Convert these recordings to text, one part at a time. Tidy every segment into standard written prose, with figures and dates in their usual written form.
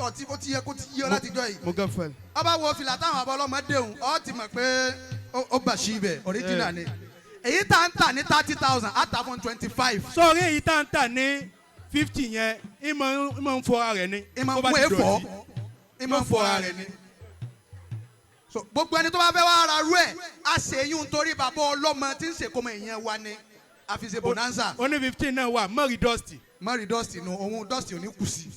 Ọtí ó ti yẹ kó ti yí ọ látijọ́ yìí. Mo gafal. Ọba wo fìlà táwọn àbọ̀ ọlọ́mọ déhùn, ọ ti mọ̀ pé ó bà sí ibẹ̀, original ni. Èyí tá ń tà ní 30,000, á tà fún 25. Sọ̀rí èyí tá ń tà ní 50 yẹn, ìmọ̀ ń fọra rẹ̀ ni. Ìmọ̀ Tó bá ń ti fún èèfọ́, dọ̀tí. ìmọ̀ ń fọra rẹ̀ ni. So gbogbo ẹni tó bá fẹ́ wá ra rú ẹ̀, a ṣe eyín nítorí bàbá ọlọ́mọ tí ń ṣèkómọ ìyẹn wa ni a fi ṣe bonanza. Ó ní 15 náà wà mọ́rì dọ́ọ̀sì. Mọ́rí dọ́ọ̀sì nu, òun dọ́ọ̀sì ò ní kù sí,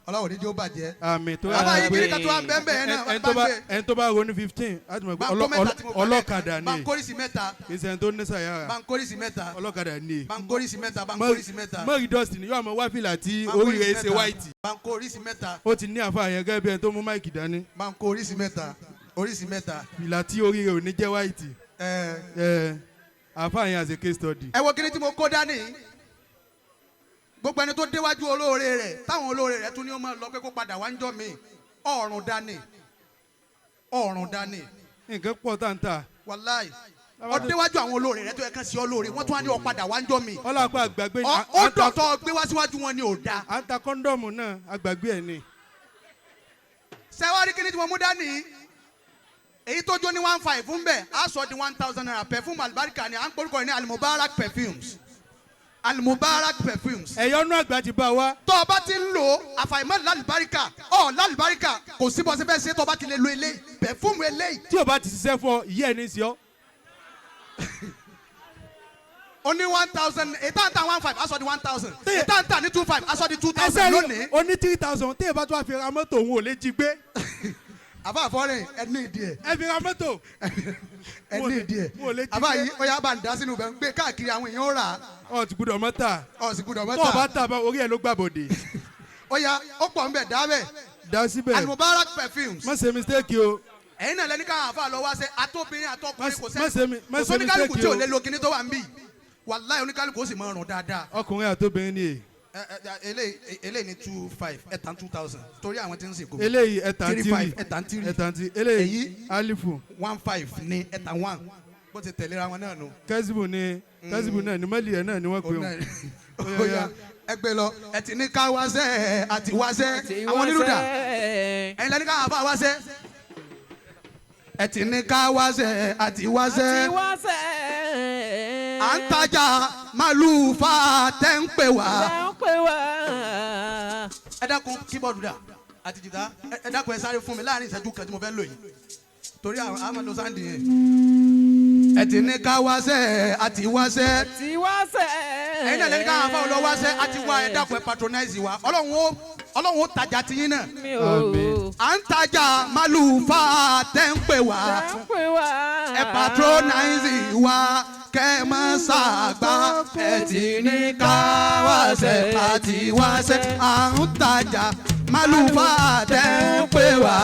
ọlọ́run ní jẹ́ ó bàjẹ́. Àmì tó Bàbá yìí pé kiri kan tó wà ń bẹ́ẹ̀ bẹ́ẹ̀ náà ẹni tó bá bá ń gbé. Ẹni tó bá ronú 15 á ti mọ̀ pé Bá ń kó mẹ́ta tí mo gbà ọlọ́kadà lẹ́ẹ̀kan. Bá ń ni. kórìsì mẹ́ta. Kì í ṣe ẹni tó ní sàyàrà. Bá ń kórìsì mẹ́ta. Ọlọ́kadà ni. Bá ń kórìsì mẹ́ta, bá ń kórìsì mẹ́ta. Mọ́rì dọ́ọ̀sì ni yóò àmọ́ wá fìlà tí Bá ń orí kórìsì rẹ̀ ṣe mẹ́ta. white. Bá ń kórìsì mẹ́ta. Ó ti ní àfa yẹn gẹ́gẹ́ bí ẹni tó mú máìkì dání. Bá ń kórìsì mẹ́ta, oríṣi mẹ́ta. Fìlà tí orí rẹ̀ ò ní jẹ́ white. Ẹ Ẹ àfa yẹn as a case study. Ẹ wo kíni tí mo kó dání yìí. Gbogbo ẹni tó déwájú olóore rẹ̀, táwọn olóore rẹ̀ tún ní ó máa lọ pé kó padà wá ń jọ mi, ọ̀run dání, ọ̀run dání. Nǹkan pọ̀ tá n ta. Wàláì, ọ déwájú àwọn olóore rẹ̀ tó yẹ kán sí olóore, wọ́n tún wá ní ó padà wá ń jọ mi. Ọlọ́pàá àgbàgbé. Ó dọ̀tọ̀ gbé wá síwájú wọn ni ò da. À ń ta kọ́ńdọ̀mù náà, àgbàgbé ẹ̀ ni. Sẹ́wárí kíni tí mo mú dání, èyí tó jó ní 1,500 fún bẹ́ẹ̀, á sọ di ₦1,000. Perfume alibarika ni à ń porúkọ ní Alimubarak Perfumes, Alimubarak Perfumes. Ẹ̀yọ́nú àgbà ti bá wa. Tó o bá ti ń lò ó, àfàìmọ̀ lálùbáríkà ọ̀ lálùbáríkà, kò sí bọ́ sí fẹ́ ṣe tó o bá ti lè lo eléyìí, perfume eléyìí. Tí o bá ti ṣiṣẹ́ fún ọ, ìyá ẹ̀ ní sí ọ. Ó ní 1,000, èyí tá ń tà 1,500, á sọ di 1,000. Èyí tá ń tà ní 2,500, á sọ di 2,000 ẹsẹ̀ lónìí. Rí o ní 3,000, téèyàn bá tún wá fi ra mọ́tò, òun ò lè jí gbé. Àbá àfọ́rìn, ẹ ní ìdí ẹ̀. Ẹ fi ra mọ́tò. Ẹ ní ìdí ẹ̀. Mo lè jí Àbá gbé. yìí, ó yá, bá ń dá sínú bẹ́ẹ̀, ń gbé káàkiri, àwọn èèyàn ó rà á. Ọ ti gbúdọ̀ mọ́tà. Ọ̀ sì gbúdọ̀ Tó o bá mọ́tà. tà bá orí ẹ̀ ló gbà bòde. Ó yá, ó pọ̀ ń bẹ̀ dá bẹ̀. Dá síbẹ̀. Alimubarak Perfumes. Má ṣe mistake o. Ẹ̀yin náà lẹ́ni káwọn àfa lọ wá ṣe, àtọ́bìnrin àtọkùnrin, kò Má ṣe sẹ́ni má kò ṣe sóníkálukú mistake tí ò o. lè lo kinní tó wà ń bì. Wàláyé, oníkálukú ó sì máa rùn dáadáa. Ọkùnrin àtobìnrin ni èyí. Ẹ ẹ, eléyìí ní 2,500, ẹ tàn 2,000 torí àwọn tí ń sìnkú. Eléyìí ẹ̀tàn Three tírì. five, ẹ̀tàn tírì. Ẹ̀tàn tírì eléyìí. Èyí? Alifu. 1,5 ní, ẹ̀tàn one, bó ti tẹ̀léra wọn náà nù. Kẹ́sìbù ni, kẹ́sìbù náà ni, mọ́lì ẹ̀ náà ni wọ́n pè Òun wọ́n. náà ó yá, ẹ gbé lọ. Ẹ ti ní ká wáṣẹ́ àti wáṣẹ́, àwọn onílùdà, ẹ̀yin lẹ́ni ká àfa wáṣẹ́. Ẹ ti ní ká wáṣẹ́ àti wáṣẹ́, à ń tajà màlúù fa tẹ́ ń pè wá. Ẹ dákun, keyboard dà àti jìtá? Ẹ dákun, ẹ sáré fún mi láàrin ìṣẹ́jú kan tí mo fẹ́ lò yìí, torí àwọn àmọ́ sáǹdì yẹn. Ẹ ti ní ká wáṣẹ́ àti wáṣẹ́, ẹ̀yin náà lẹ́ni ká àwọn afáwọn lọ wáṣẹ́ àti wá. Ẹ dákun, ẹ patronize wa, Ọlọ́run ó tajà tiyín náà. Àmín. À ń tajà màlúù fa tẹ́ ń pè wá, ẹ patronize wa kẹ́ ẹ má ṣàgbá. Ẹ ti ní ká wáṣẹ́ àti wáṣẹ́, à ń tajà màlúù fa tẹ́ ń pè wá,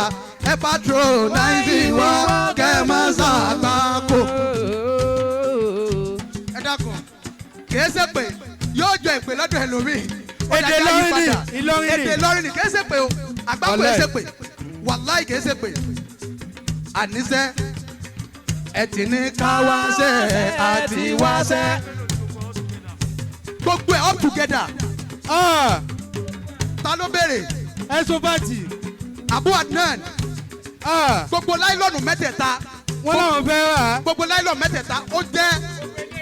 ẹ patronize wa kẹ́ ẹ má ṣàgbá kò. Ẹ dákun, kìí ṣe pé yóò jọ ìpè lọ́dọ̀ ẹlòmíì. Ó Èdè dájú Ìlọrin ni, àyípadà. Ìlọrin ni. Èdè Ìlọrin ni, kìí ṣe pé o, àgbákò Wàláì. kìí ṣe pé, wàláì kìí ṣe pé. Àníṣe ẹ ti ní ká wáṣẹ́ àti wáṣẹ́, gbogbo ẹ̀ up together. Ah, Ta ló béèrè? Ẹsọ bàtì. Abu Adnan. Ah, Gbogbo láìlọ́nù mẹ́tẹ̀ẹ̀ta. Wọ́n làwọn fẹ́ rà á. Gbogbo láìlọ́nù mẹ́tẹ̀ẹ̀ta, ó jẹ́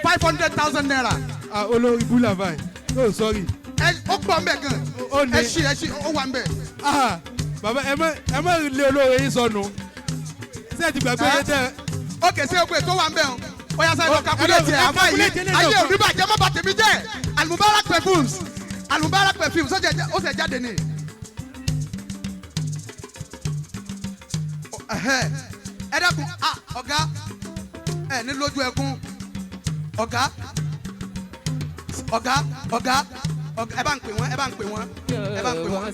₦500,000. Ah, olórí búlà báyìí, oh sorry. Ẹ ó pọ̀ nbẹ̀ gan. Ó ní. Ẹ ṣí, ẹ ṣí, ó wà nbẹ̀. Ah, bàbá, ẹ má lé olóore yín sọnù. Ṣé ẹ ti gbàgbé Eh? yẹn tẹ? Ó kè sí ogun ètò wà nbẹ̀ o. Ó yá, sáré lọ calculate ẹ̀. Ẹ Àfa calculate yìí eléyìí ayé náà. òní bàjẹ́, má bà tèmi jẹ́. Alimubarak Perfumes, Alimubarak Perfumes, ó ṣe jáde ni. Ẹhẹ́. Ẹ dákun, ah, ọ̀gá, ẹ ní lójú ẹkún. Ọ̀gá, ọ̀gá, ọ̀gá, ọ̀gá, ẹ bá ń pè wọ́n, ẹ bá ń pè wọ́n, ẹ bá ń pè wọ́n.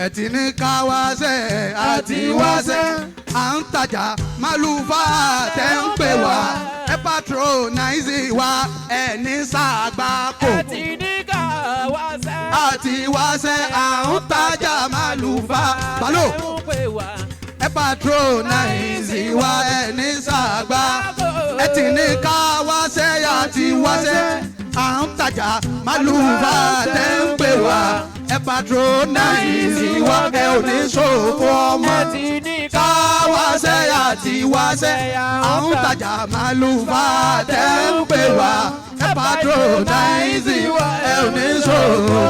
Ẹ ti ní ká wáṣẹ́ àti wáṣẹ́, à ń tajà màlúfà tẹ́ ń pè wá, ẹ patronize wa, ẹ ní sàgbákò. Àti wáṣẹ́, à ń tajà màlúfà balo, ẹ patronize wa, ẹ ní sàgbá. Ẹ ti ní ká wáṣẹ́ àti wáṣẹ́, à ń tajà màlúfà tẹ́ ń pè wá, ẹ Ẹ patronize wa, ẹ ò ní ṣòfò ọmọ. Ẹ ti ní ká Ká wáṣẹ́ àti wáṣẹ́, à ń tajà màlúfà tẹ́ ń pè wá. Ẹ patronize wa, ẹ ò ní ṣòfò.